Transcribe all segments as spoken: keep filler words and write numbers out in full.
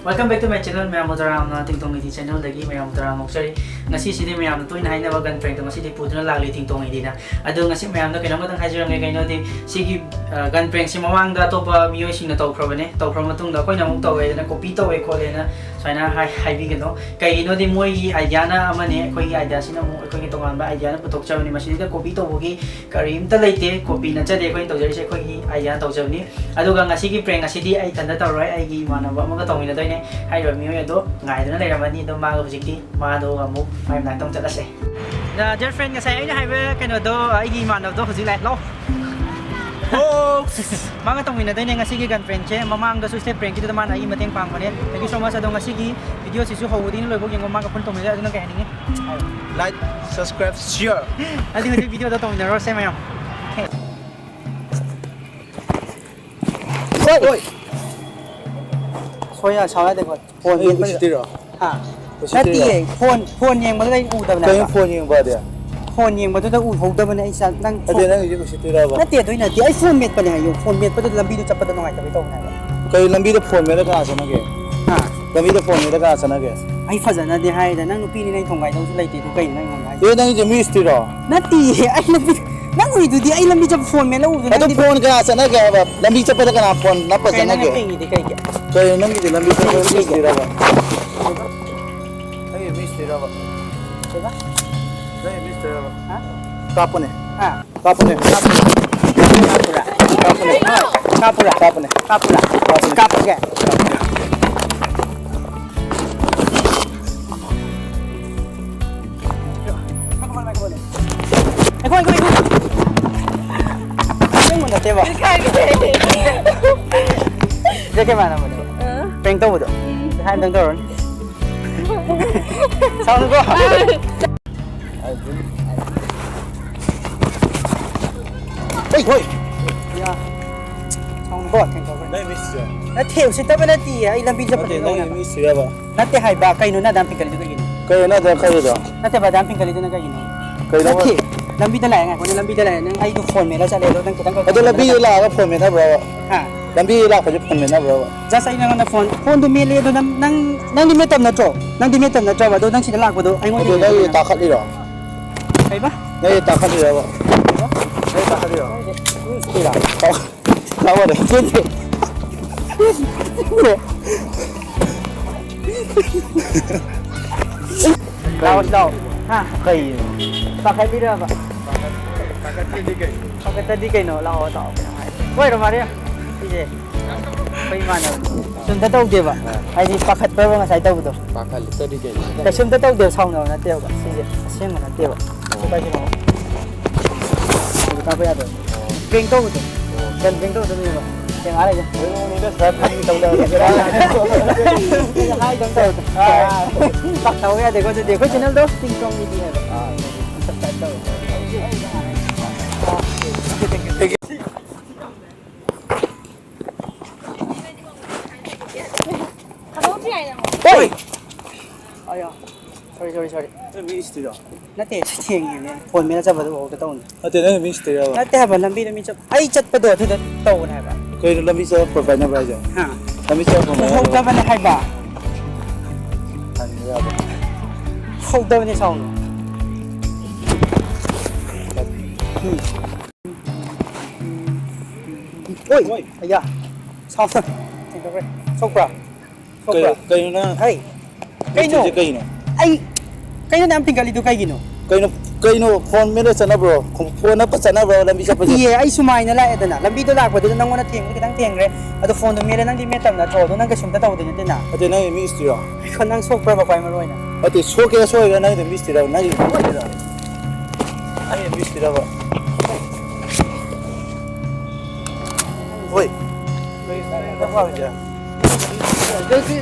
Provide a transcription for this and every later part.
Welcome back to my channel. ꯃꯌꯥꯝꯕꯨ ꯇꯔꯥꯝꯅ ꯇꯤꯡꯇꯣꯡ ꯏꯗꯤ channelꯗꯒꯤ ꯃꯌꯥꯝꯕꯨ ꯇꯔꯥꯝꯅ ꯑꯣꯛꯆꯔꯤ꯫ ꯉꯁꯤꯁꯤꯗꯤ ꯃꯌꯥꯝꯅ ꯇꯣꯏꯅ ꯍꯥꯏꯅꯕ gun prankꯇꯣ ꯉꯁꯤꯗꯤ ꯄꯨꯗꯨꯅ ꯂꯥꯛꯂꯤ ꯇꯤꯡꯇꯣꯡ ꯏꯗꯤꯅ꯫ ꯑꯗꯣ ꯉꯁꯤ ꯃꯌꯥꯝꯗ ꯀꯩꯅꯣꯝꯈꯛꯇꯪ ꯍꯥꯏꯖꯔꯝꯒꯦ꯫ ꯀꯩꯅꯣꯗꯤ ꯁꯤꯒꯤ, ꯑ, gun prankꯁꯤ ꯃꯃꯥꯡꯗ ꯑꯇꯣꯞꯄ ꯃꯤꯑꯣꯏꯁꯤꯡꯅ ꯇꯧꯈ꯭ꯔꯕꯅꯦ꯫ ꯇꯧꯈ꯭ꯔꯕ ꯃꯇꯨꯡꯗ ꯑꯩꯈꯣꯏꯅ ꯑꯃꯨꯛ ꯇꯧꯋꯦꯗꯅ copy ꯇꯧꯋꯦ ꯈꯣꯠꯂꯦꯅ ꯁꯨꯃꯥꯏꯅ ꯍꯥꯏ-, ꯍꯥꯏꯕꯤꯒꯅꯨ꯫ ꯀꯩꯒꯤꯅꯣꯗꯤ ꯃꯣꯏꯒꯤ ideaꯅ ꯑꯃꯅꯦ, ꯑꯩꯈꯣꯏꯒꯤ ideaꯁꯤꯅ ꯑꯃꯨꯛ ꯑꯩꯈꯣꯏꯒꯤ ꯇꯣꯉꯥꯟꯕ ideaꯅ ꯄꯨꯊꯣꯛꯆꯕꯅꯤ꯫ ꯃꯁꯤꯗꯩꯗ copy ꯇꯧꯕꯒꯤ ꯀꯔꯤꯝꯇ ꯂꯩꯇꯦ, copy ꯅꯠꯆꯗꯦ ꯑꯩꯈꯣꯏꯅ ꯇꯧꯖꯔꯤꯁꯦ, ꯑꯩꯈꯣꯏꯒꯤ ideaꯅ ꯇꯧꯖꯕꯅꯤ꯫ ꯑꯗꯨꯒ ꯉꯁꯤꯒꯤ prank ꯑꯁꯤꯗꯤ ꯑꯩ ꯏꯊꯟꯗ ꯇꯧꯔꯣꯏ, ꯑꯩꯒꯤ ꯏꯃꯥꯟꯅꯕ ꯑꯃꯒ ꯇꯧꯃꯤꯟꯅꯗꯣꯏꯅꯦ꯫ ꯍꯥꯏꯔꯤꯕ ꯃꯤꯑꯣꯏ ꯑꯗꯣ ꯉꯥꯏꯗꯨꯅ ꯂꯩꯔꯝꯃꯅꯤ꯫ ꯑꯗꯣ ꯃꯥꯒ ꯍꯧꯖꯤꯛꯇꯤ ꯃꯥꯗꯣ ꯑꯃꯨꯛ ꯃꯥꯏ ꯃꯅꯥꯛꯇ ꯑꯃꯨꯛ ꯆꯠꯂꯁꯦ꯫ Dear friend, ꯉꯁꯥꯏ ꯑꯩꯅ ꯍꯥꯏꯕ ꯀꯩꯅꯣꯗꯣ, ꯑꯩꯒꯤ ꯏꯃꯥꯟꯅꯕꯗꯣ ꯍꯧꯖꯤꯛ ꯂꯥꯛꯑꯦ꯫ ꯂꯥꯛꯑꯣ꯫ ꯃꯥꯒ ꯇꯧꯃꯤꯟꯅꯗꯣꯏꯅꯦ ꯉꯁꯤꯒꯤ gun prankꯁꯦ꯫ ꯃꯃꯥꯡꯗꯁꯨ step prankꯀꯤꯗꯨꯗ ꯃꯥꯅ ꯑꯩꯒꯤ ꯃꯇꯦꯡ ꯄꯥꯡꯕꯅꯦ꯫ Thank you so much꯫ ꯑꯗꯣ ꯉꯁꯤꯒꯤ videoꯁꯤꯁꯨ ꯍꯧꯕꯗꯒꯤꯅ ꯂꯣꯏꯕꯧ ꯌꯦꯡꯉꯣ꯫ ꯃꯥꯒ ꯄꯨꯟꯅ ꯇꯧꯃꯤꯟꯅꯗꯣꯏꯅꯦ꯫ ꯑꯗꯨꯅ ꯀꯩ ꯍꯥꯏꯅꯤꯡꯉꯤ? Like, subscribe, share꯫ ꯑꯗꯨꯗꯤ ꯍꯧꯖꯤꯛ videoꯗ ꯇꯧꯃꯤꯟꯅꯔꯨꯔꯁꯦ ꯃꯌꯥꯝ꯫ ꯍꯣꯏ꯫ ꯁꯣꯏ ꯌꯥ-, ꯁꯥꯎ ꯌꯥꯗꯦ, ꯍꯣꯏ꯫ ꯐꯣꯟ ꯑꯩ ꯌꯦꯡꯕ-, ꯎꯁꯤꯠꯇ꯭ꯔꯤꯔꯣ? ꯍꯥ? ꯎꯁꯤꯠꯇ꯭ꯔꯤꯔꯣ? ꯅꯠꯇꯤꯌꯦ, ꯐꯣꯟ, ꯐꯣꯟ ꯌꯦꯡꯕꯗꯨꯗ ꯑꯩ ꯎꯗꯕꯅꯦ ꯀꯩꯅꯣ ꯍꯥꯏꯕ꯫ ꯐꯣꯟ ꯌꯦꯡꯕ ꯑꯗꯤ? ꯐꯣꯟ ꯌꯦꯡꯕꯗꯨꯗ ꯎꯍꯧꯗꯕꯅꯦ ꯑꯩ ꯁꯥ-, ꯅꯪ ꯅꯠꯇꯦ, ꯐꯣꯟ-, ꯅꯪꯒꯤꯁꯦ ꯎꯁꯤꯠꯇ꯭ꯔꯤꯔꯕ? ꯅꯠꯇꯦ, ꯑꯗꯨꯏ ꯅꯠꯇꯦ꯫ ꯑꯩ ꯐꯣꯟ ꯃꯦꯠꯄꯅꯦ ꯍꯥꯏꯌꯣ꯫ ꯐꯣꯟ ꯃꯦꯠꯄꯗꯨꯗ ꯂꯝꯕꯤꯗꯣ ꯆꯠꯄꯗ ꯅꯨꯡꯉꯥꯏꯇꯕꯩ ꯇꯧꯕꯅꯦ ꯍꯥꯏꯕ꯫ ꯀꯩ ꯂꯝꯕꯤꯗ ꯐꯣꯟ ꯃꯦꯠꯂ ꯀꯅꯥ ꯆꯠꯅꯒꯦ? ꯍꯥ? ꯂꯝꯕꯤꯗ ꯐꯣꯟ ꯃꯦꯠꯂ ꯀꯅꯥ ꯆꯠꯅꯒꯦ? ꯑꯩ ꯐꯖꯅꯗꯤ ꯍꯥꯏꯗ, ꯅꯪ ꯅꯨꯄꯤꯅꯤꯅ ꯑꯩ ꯊꯣꯡꯒꯥꯏꯗꯧꯁꯨ ꯂꯩꯇꯦ, ꯑꯗꯨ ꯀꯩꯅꯣ ꯅꯪ ꯉꯥꯡꯉꯤꯗꯣ? ꯑꯦ, ꯅꯪꯒꯤꯁꯦ ꯃꯤ ꯎꯁꯤꯠꯇ꯭ꯔꯤꯔꯣ? ꯅꯠꯇꯤꯌꯦ, ꯑꯩ ꯂꯝꯕꯤ, ꯅꯪ ꯎꯏꯗꯨꯗꯤ ꯑꯩ ꯂꯝꯕꯤ ꯆꯠꯄ ꯐꯣꯟ ꯃꯦꯠꯂ ꯎꯕꯗꯣ ꯑꯗꯣ ꯅꯪꯗꯤ ꯐꯣꯟ ꯀꯅꯥ ꯆꯠꯅꯒꯦ ꯍꯥꯏꯕ? ꯂꯝꯕꯤ ꯆꯠꯄꯗ ꯀꯅꯥ ꯐꯣꯟ ꯅꯞꯄ ꯀꯩ ꯅꯪꯅ ꯆꯠꯅꯒꯦ? ꯐꯦꯡꯉꯤꯗꯤ ꯀꯩꯒꯤ? ꯀꯩꯅꯣ ꯅꯪꯒꯤꯗꯤ ꯂꯝꯕꯤ ꯆꯠꯄ ꯀꯩꯒꯤ? ꯃꯤ ꯎꯁꯤꯠꯇ꯭ꯔꯤꯔꯕ? ꯅꯪꯒꯤ ꯃꯤ ꯎꯁꯤꯠꯇ꯭ꯔꯤꯔꯕ? ꯀꯩꯕ? ꯅꯪꯒꯤ ꯃꯤ ꯎꯁꯤꯠꯇ꯭ꯔꯤꯔꯕ? ꯍꯥ? ꯀꯥꯞꯄꯅꯦ꯫ ꯍꯥ? ꯀꯥꯞꯄꯅꯦ꯫ ꯀꯥꯞꯄꯨꯔꯥ? ꯀꯥꯞꯄꯅꯦ꯫ ꯀꯥꯞꯄꯨꯔꯥ? ꯀꯥꯞꯄꯅꯦ꯫ ꯀꯥꯞꯄꯨꯔꯥ? ꯀꯥꯞꯄꯅꯦ꯫ ꯀꯥꯞꯄꯒꯦ? ꯉꯥꯏꯈꯣ, ꯉꯥꯏꯈꯣ, ꯉꯥꯏꯈꯣ꯫ ꯑꯩꯉꯣꯟꯗ ꯅꯠꯇꯦꯕ꯫ ꯁꯤꯗ ꯀꯩ ꯃꯥꯟꯅꯕꯅꯦꯕ? ꯑ꯫ Prank ꯇꯧꯕꯗꯣ꯫ ꯎꯝ꯫ ꯍꯥꯏ ꯑꯝꯇꯪ ꯇꯧꯔꯣꯅꯦ꯫ ꯁꯥꯎꯅꯨꯀꯣ꯫ ꯑ꯫ ꯍꯣꯏ, ꯍꯣꯏ꯫ ꯌꯥ꯫ ꯁꯥꯎꯅꯨꯀꯣ, ꯀꯩꯅꯣ ꯇꯧꯕ꯭ꯔꯥ? ꯅꯪ ꯃꯤ ꯎꯁꯤꯠꯇ꯭ꯔꯣ? ꯅꯠꯇꯦ, ꯎꯁꯤꯠꯇꯕ ꯅꯠꯇꯤꯌꯦ꯫ ꯑꯩ ꯂꯝꯕꯤ ꯆꯠꯄꯗ ꯅꯠꯇꯦ, ꯅꯪ ꯅꯪ ꯃꯤ ꯎꯁꯤꯠꯇ꯭ꯔꯕ? ꯅꯠꯇꯦ ꯍꯥꯏꯕ꯫ ꯀꯩꯅꯣ ꯅꯪ ꯑꯗꯥꯝ ꯐꯤꯡꯀꯠꯂꯤꯗꯣ ꯀꯩꯒꯤꯅꯣ? ꯀꯩꯅꯣ ꯅꯪ ꯑꯗꯥꯝ ꯈꯜꯂꯤꯗꯣ? ꯅꯠꯇꯦꯕ, ꯑꯗꯥꯝ ꯐꯤꯡꯀꯠꯂꯤꯗꯨꯅ ꯀꯩꯒꯤꯅꯣ? ꯀꯩꯅꯣꯕ? ꯅꯠꯇꯦ꯫ ꯂꯝꯕꯤꯗ ꯂꯥꯛꯑꯦ, ꯉꯥꯏꯈꯣꯅꯦ, ꯂꯝꯕꯤꯗ ꯂꯥꯛꯑꯦ꯫ ꯅꯪ ꯑꯩꯗꯣ ꯐꯣꯟ ꯃꯦꯠꯂ ꯆꯠꯂꯦ, ꯑꯗꯣ ꯅꯪ ꯈꯤꯇꯪ ꯈꯛ ꯑꯗꯣ ꯂꯝꯕꯤꯗ ꯂꯥꯛꯑꯒ ꯐꯣꯟ ꯃꯦꯠꯅꯕ꯭ꯔꯕ? ꯍꯥ? ꯂꯝꯕꯤ ꯂꯥꯛꯄꯁꯦ ꯐꯣꯟ ꯃꯦꯠꯅꯕ꯭ꯔꯕ? Just ꯑꯩ ꯅꯉꯣꯟꯗ ꯐꯣꯟ, ꯐꯣꯟꯗꯣ ꯃꯦꯠꯂꯦ ꯑꯗꯣ ꯅꯪ, ꯅꯪ, ꯅꯪꯗꯤ ꯃꯦꯠꯇꯕ ꯅꯠꯇ꯭ꯔꯣ? ꯅꯪꯗꯤ ꯃꯦꯠꯇꯕ ꯅꯠꯇ꯭ꯔꯕ? ꯑꯗꯣ ꯅꯪ ꯁꯤꯗ ꯂꯥꯛꯄꯗꯣ ꯑꯩꯉꯣꯟꯗ ꯑꯗꯨ ꯅꯪꯒꯤ ꯌꯦꯡꯉꯦꯗꯅ꯫ ꯇꯥꯈꯠꯂꯤꯔꯣ? ꯀꯩꯕ? ꯅꯪꯒꯤ ꯇꯥꯈꯠꯂꯤꯔꯕ? ꯅꯪꯒꯤ ꯇꯥꯈꯠꯂꯤꯔꯣ? ꯁꯤꯔꯥ? ꯂꯥꯛꯑꯣꯅꯦ, ꯆꯦꯟꯁꯦ꯫ ꯂꯥꯛꯑꯣ, ꯂꯥꯛꯑꯣ꯫ ꯍꯥ? ꯀꯩꯅꯣ? ꯄꯥꯈꯠꯂꯤꯔꯕ? ꯄꯥꯈꯠꯇꯗꯤ ꯀꯩꯅꯣ? ꯂꯥꯛꯑꯣ, ꯂꯥꯛꯑꯣ, ꯀꯩꯅꯣ ꯍꯥꯏ꯫ ꯀꯣꯏꯔꯣ, ꯃꯥꯔꯦ꯫ ꯁꯤꯁꯦ ꯑꯩꯈꯣꯏ ꯏꯃꯥꯟꯅꯕꯅꯤ꯫ ꯀꯩꯁꯨꯝꯇ ꯇꯧꯗꯦꯕ꯫ ꯑꯥ꯫ ꯍꯥꯏꯗꯤ ꯄꯥꯈꯠꯄ꯭ꯔꯕ ꯉꯁꯥꯏ ꯇꯧꯕꯗꯣ? ꯄꯥꯈꯠꯇꯗꯤ ꯀꯩꯅꯣ? ꯀꯩꯁꯨꯝꯇ ꯇꯧꯗꯦꯕ, ꯁꯥꯎꯅꯕ ꯅꯠꯇꯦꯕ꯫ ꯁꯤꯁꯦ ꯑꯁꯦꯡꯕ ꯅꯠꯇꯦꯕ꯫ ꯑꯣ꯫ ꯀꯥꯏꯗꯅꯣ? ꯑꯗꯨ ꯀꯥꯞꯄ ꯌꯥꯗꯕ꯫ ꯑꯣ꯫ Prank ꯇꯧꯕꯗꯣ꯫ ꯑꯣ꯫ ꯀꯩꯅꯣ prank ꯇꯧꯕꯗꯣ ꯃꯤꯅꯦꯕ꯫ ꯀꯩ ꯉꯥꯏ ꯂꯩꯒꯦ? ꯀꯩꯅꯣꯅꯤꯗ, sir, prank ꯇꯧꯗꯕꯅꯤ꯫ ꯍꯥꯏꯗꯪ ꯇꯧꯕꯗꯣ꯫ ꯍꯥꯏ꯫ ꯇꯧ ꯌꯥꯗꯦꯀꯣ ꯑꯗꯨꯗꯤ꯫ ꯑꯩꯈꯣꯏ channel ꯗꯣ King Kong ꯃꯤꯗꯤ ꯍꯥꯏꯕ꯫ ꯑꯥ꯫ Subscribe ꯇꯧꯔꯣ꯫ ꯍꯣꯏ! ꯑꯌꯥ꯫ Sorry, sorry, sorry꯫ ꯅꯠꯇꯦ, ꯊꯦꯡꯉꯤꯅꯦ꯫ ꯐꯣꯟ ꯃꯦꯠꯂ ꯆꯠꯄꯗꯨ ꯐꯥꯎꯗ ꯇꯧꯅꯤ꯫ ꯅꯠꯇꯦ, ꯅꯪ ꯃꯤ ꯁꯤꯗ ꯌꯥꯎꯔꯣ꯫ ꯅꯠꯇꯦ ꯍꯥꯏꯕ, ꯂꯝꯕꯤꯗ ꯃꯤ ꯆꯠ-, ꯑꯩ ꯆꯠꯄꯗꯣ ꯑꯗꯨꯗ ꯇꯧꯕꯅꯦ ꯍꯥꯏꯕ꯫ ꯀꯩꯅꯣ, ꯂꯝꯕꯤ ꯆꯠꯄ ꯄꯥꯏꯅꯕ꯭ꯔꯥ ꯍꯥꯏꯁꯦ? ꯍꯥ? ꯂꯝꯕꯤ ꯆꯠꯄ ꯄꯥꯏꯅꯕ꯭ꯔꯥ? ꯎꯍꯧꯗꯕꯅꯦ ꯍꯥꯏꯕ꯫ ꯍꯟꯕ ꯌꯥꯕ꯫ ꯎꯍꯧꯗꯕꯅꯦ ꯁꯥꯎꯅꯨ꯫ ꯎꯝ꯫ ꯑꯣꯏ! ꯑꯣꯏ! ꯑꯌꯥ! ꯁꯥꯎ-, ꯁꯣꯛꯄ꯭ꯔꯥ? ꯁꯣꯛꯄ꯭ꯔꯥ? ꯀꯩꯅꯣ, ꯀꯩꯅꯣ ꯅꯪ ꯍꯩ! ꯀꯩꯅꯣ? ꯃꯤꯠꯁꯤꯡꯁꯦ ꯀꯩꯅꯣ? ꯑꯩ, ꯀꯩꯅꯣ ꯅꯪ ꯌꯥꯝ ꯊꯤꯡꯒꯠꯂꯤꯗꯨ ꯀꯩꯒꯤꯅꯣ? ꯀꯩꯅꯣ, ꯀꯩꯅꯣ ꯐꯣꯟ ꯃꯦꯠꯂ ꯆꯠꯅꯕ꯭ꯔꯣ? ꯐꯣꯟ ꯅꯞꯄ ꯆꯠꯅꯕ꯭ꯔꯣ ꯂꯝꯕꯤ ꯆꯠꯄꯁꯦ? ꯅꯠꯇꯤꯌꯦ, ꯑꯩ ꯁꯨꯃꯥꯏꯅ ꯂꯥꯛꯑꯦꯗꯅ, ꯂꯝꯕꯤꯗꯣ ꯂꯥꯛꯄꯗꯨꯗ ꯅꯪꯉꯣꯟꯗ ꯊꯦꯡꯕꯗꯤ ꯈꯤꯇꯪ ꯊꯦꯡꯈ꯭ꯔꯦ, ꯑꯗꯣ ꯐꯣꯟꯗꯣ ꯃꯦꯠꯂꯦ, ꯅꯪꯗꯤ ꯃꯦꯠꯇꯕ ꯅꯠꯇ꯭ꯔꯣ? ꯑꯗꯣ ꯅꯪ ꯀꯩꯁꯨꯝꯇ ꯇꯧꯗꯣꯏ ꯅꯠꯇꯦꯅ꯫ ꯑꯗꯨ ꯅꯪ ꯃꯤ ꯎꯁꯤꯠꯇ꯭ꯔꯤꯔꯣ? ꯅꯪ ꯁꯣꯛꯄ꯭ꯔꯕ ꯈ꯭ꯋꯥꯏ ꯃꯔꯨ ꯑꯣꯏꯅ? ꯅꯠꯇꯦ, ꯁꯣꯛꯀꯦꯔꯥ ꯁꯣꯛꯑꯣꯏꯒꯦꯔꯥ ꯅꯪꯒꯤ ꯃꯤꯁꯇꯤꯔꯕ? ꯅꯪꯒꯤ ꯃꯤꯁꯇꯤꯔꯕ? ꯍꯣꯏ꯫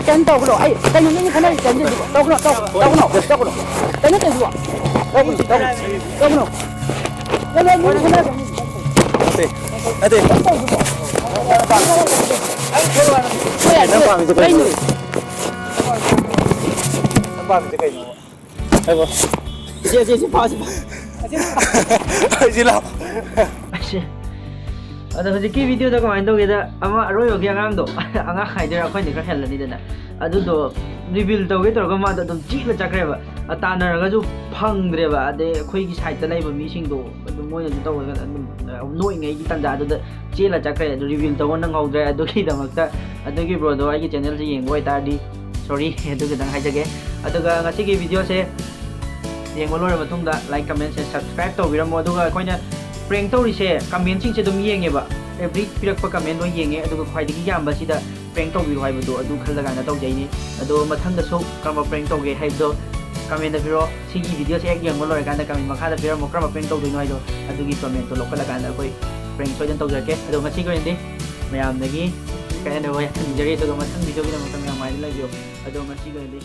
ꯀꯩꯅꯣ ꯇꯧꯒꯅꯣ, ꯑꯩ, ꯀꯩꯅꯣ ꯅꯪ ꯈꯟꯅꯔꯤ ꯆꯪꯗꯣꯏꯁꯤꯕꯣ? ꯇꯧꯒꯅꯣ, ꯇꯧꯒꯅꯣ, ꯇꯧꯒꯅꯣ, ꯇꯧꯒꯅꯣ꯫ ꯀꯩꯅꯣ ꯇꯧꯁꯤꯕꯣ? ꯇꯧꯒꯅꯣ, ꯇꯧꯒꯅꯣ, ꯇꯧꯒꯅꯣ꯫ ꯀꯩꯅꯣ ꯅꯪ ꯈꯟꯅꯔꯤ ꯆꯪꯗꯣꯏꯁꯤꯕꯣ? ꯅꯠꯇꯦ, ꯅꯠꯇꯦ꯫ ꯀꯩꯅꯣ ꯇꯧꯁꯤꯕꯣ? ꯅꯪ ꯄꯥꯝꯃꯤꯁꯦ ꯀꯩꯅꯣ? ꯀꯩꯅꯣ? ꯅꯪ ꯄꯥꯝꯃꯤꯁꯦ ꯀꯩꯅꯣꯕ? ꯍꯥꯏꯕ꯫ ꯁꯤ, ꯁꯤ, ꯁꯤ, ꯐꯥ, ꯁꯤ, ꯐꯥ꯫ ꯑꯁꯤ ꯐꯥ꯫ ꯑꯁꯤ ꯂꯥꯎ꯫ ꯑꯁꯤ꯫ ꯑꯗꯣ ꯍꯧꯖꯤꯛꯀꯤ ꯚꯤꯗꯤꯑꯣꯗ ꯀꯃꯥꯏꯅ ꯇꯧꯒꯦꯗ, ꯑꯃ ꯑꯔꯣꯏꯕꯒꯤ ꯑꯉꯥꯡꯗꯣ, ꯑꯉꯥꯡ ꯍꯥꯏꯗꯣꯏꯔꯥ, ꯑꯩꯈꯣꯏꯅ ꯈꯔ ꯍꯦꯜꯂꯅꯤꯗꯅ, ꯑꯗꯨꯗꯣ ꯔꯤꯚꯤꯜ ꯇꯧꯒꯦ ꯇꯧꯔꯒ ꯃꯥꯗꯣ ꯑꯗꯨꯝ ꯆꯦꯜꯂ ꯆꯠꯈ꯭ꯔꯦꯕ꯫ ꯑ, ꯇꯥꯟꯅꯔꯒꯁꯨ ꯐꯪꯗ꯭ꯔꯦꯕ꯫ ꯑꯗꯩ ꯑꯩꯈꯣꯏꯒꯤ ꯁꯥꯏꯠꯇ ꯂꯩꯕ ꯃꯤꯁꯤꯡꯗꯣ ꯑꯗꯨꯝ ꯃꯣꯏꯅꯁꯨ ꯇꯧꯔꯒ ꯑꯗꯨꯝ, ꯑ, ꯅꯣꯛꯏꯉꯩꯒꯤ ꯇꯥꯟꯖꯥꯗꯨꯗ ꯆꯦꯜꯂ ꯆꯠꯈ꯭ꯔꯦ꯫ ꯑꯗꯨ ꯔꯤꯚꯤꯜ ꯇꯧꯕ ꯅꯪꯍꯧꯗ꯭ꯔꯦ꯫ ꯑꯗꯨꯒꯤꯗꯃꯛꯇ ꯑꯗꯨꯒꯤ ꯕ꯭ꯔꯣꯗꯣ ꯑꯩꯒꯤ ꯆꯦꯅꯦꯜꯁꯦ ꯌꯦꯡꯕ ꯑꯣꯏꯇꯥꯔꯗꯤ ꯁꯣꯔꯤ, ꯑꯗꯨ ꯈꯤꯇꯪ ꯍꯥꯏꯖꯒꯦ꯫ ꯑꯗꯨꯒ ꯉꯁꯤꯒꯤ ꯚꯤꯗꯤꯑꯣꯁꯦ ꯌꯦꯡꯕ ꯂꯣꯏꯔ ꯃꯇꯨꯡꯗ ꯂꯥꯏꯛ, ꯀꯃꯦꯟ, ꯁꯦ ꯁꯕꯁꯀ꯭ꯔꯥꯏꯕ ꯇꯧꯕꯤꯔꯝꯃꯣ꯫ ꯑꯗꯨꯒ ꯑꯩꯈꯣꯏꯅ ꯄ꯭ꯔꯦꯡ ꯇꯧꯔꯤꯁꯦ ꯀꯃꯦꯟꯁꯤꯡꯁꯦ ꯑꯗꯨꯝ ꯌꯦꯡꯉꯦꯕ, ꯑꯦꯕ꯭ꯔꯤ ꯄꯤꯔꯛꯄ ꯀꯃꯦꯟ ꯂꯣꯏ ꯌꯦꯡꯉꯦ꯫ ꯑꯗꯨꯒ ꯈ꯭ꯋꯥꯏꯗꯒꯤ ꯌꯥꯝꯕꯁꯤꯗ ꯄ꯭ꯔꯦꯡ ꯇꯧꯕꯤꯌꯨ ꯍꯥꯏꯕꯗꯣ ꯑꯗꯨ ꯈꯜꯂ ꯀꯥꯟꯗ ꯇꯧꯖꯩꯅꯦ꯫ ꯑꯗꯣ ꯃꯊꯪꯗꯁꯨ ꯀꯔꯝꯕ ꯄ꯭ꯔꯦꯡ ꯇꯧꯒꯦ ꯍꯥꯏꯕꯗꯣ ꯀꯃꯦꯟꯗ ꯄꯤꯔꯣ꯫ ꯁꯤꯒꯤ ꯚꯤꯗꯤꯑꯣꯁꯦ ꯍꯦꯛ ꯌꯦꯡꯕ ꯂꯣꯏꯔꯀꯥꯟꯗ ꯀꯃꯦꯟ ꯃꯈꯥꯗ ꯄꯤꯔꯝꯃꯣ, ꯀꯔꯝꯕ ꯄ꯭ꯔꯦꯡ ꯇꯧꯗꯣꯏꯅꯣ ꯍꯥꯏꯗꯣ꯫ ꯑꯗꯨꯒꯤ ꯀꯃꯦꯟꯇꯣ ꯂꯧꯈꯠꯂꯀꯥꯟꯗ ꯑꯩꯈꯣꯏ ꯄ꯭ꯔꯦꯡ ꯁꯣꯏꯗꯅ ꯇꯧꯖꯔꯛꯀꯦ꯫ ꯑꯗꯣ ꯉꯁꯤꯒꯤ ꯑꯣꯏꯅꯗꯤ ꯃꯌꯥꯝꯗꯒꯤ ꯀꯩ ꯍꯥꯏꯅꯤ, ꯍꯣꯏ, ꯍꯟꯖꯔꯤ꯫ ꯑꯗꯨꯒ ꯃꯊꯪ ꯚꯤꯗꯤꯑꯣꯒꯤꯗꯃꯛꯇ ꯃꯌꯥꯝ ꯉꯥꯏꯗꯨꯅ ꯂꯩꯕꯤꯌꯣ꯫ ꯑꯗꯣ ꯉꯁꯤꯒꯤ ꯑꯣꯏꯅꯗꯤ